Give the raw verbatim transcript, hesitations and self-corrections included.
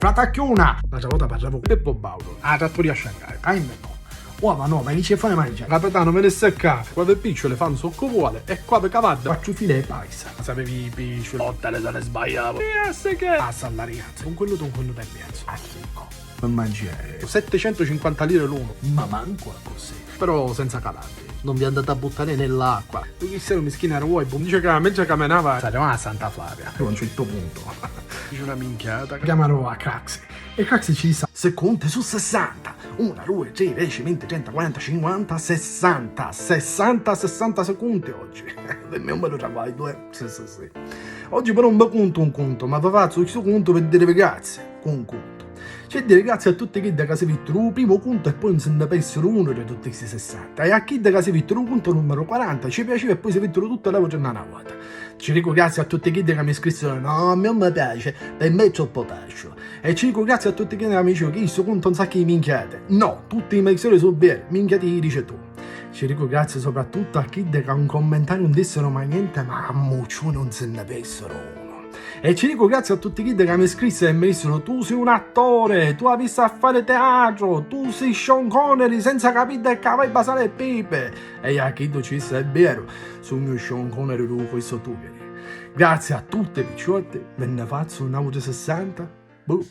Fratacchiuna! L'atra vota parravu cu Pippu Baudu, a trattoria Shanghai, a Immenò. Uova nova, i ci fai mangiari. Capitanu, veni ccà. Qua vi picciuli fanzu cu vuoli e qua vi cavadda. Quattru fili e paisa. Sapevi i picciuli. Ottale, se ne sbagliavo. E a se che? A Sallarianza. Con quello, con quello del piazzo. A Ricco. Mi mangi settecentocinquanta lire l'uno. Ma manco a così. Però senza calarvi. Non vi andate a buttare nell'acqua. Chi sei un mischino, ero vuoi, bu-, dice che la mezza camminava. Saremo a Santa Flavia. A un certo punto. Dice una minchiata. Chiamarò a Craxi. E Craxi ci sa. Secondi su sessanta. Una, due, tre, dieci, vinti, trenta, quaranta, cinquanta, sessanta. Sessanta, sessanta secondi oggi. Per me è un bello traguardo, eh. Sì, sì, sì. Oggi però non vi conto un conto, ma vi faccio questo conto per dirvi grazie. Con un conto. C'è dire grazie a tutti chiddi che si vittero il primo conto e poi non se ne persero uno di tutti questi sessanta. E a chiddi che si vittero il conto numero quaranta, ci piaceva e poi si vittero tutte le voci in una volta. Ci dico grazie a tutti chiddi che mi scrissero: "No, a me non mi piace, per me è troppo basso." E ci dico grazie a tutti chiddi che mi dicevano che io conto un sacco di minchiate. No, tutti i miei storie sono vere, minchiate li dici tu. Ci dico grazie soprattutto a chiddi che un commentario non dissero mai niente, ma a mucciu non se ne persero uno. E ci dico grazie a tutti chiddi che mi scrissero e mi dissero: "Tu sei un attore, tu avissi a fare teatro, tu sei Sean Connery senza capire che vai a basare e pipe." E io a chiddu ci disse: "È vero, sugnu Sean Connery, lu questo tu vedi." Grazie a tutti, picciotti, ve ne faccio un altro sessanta. Boh.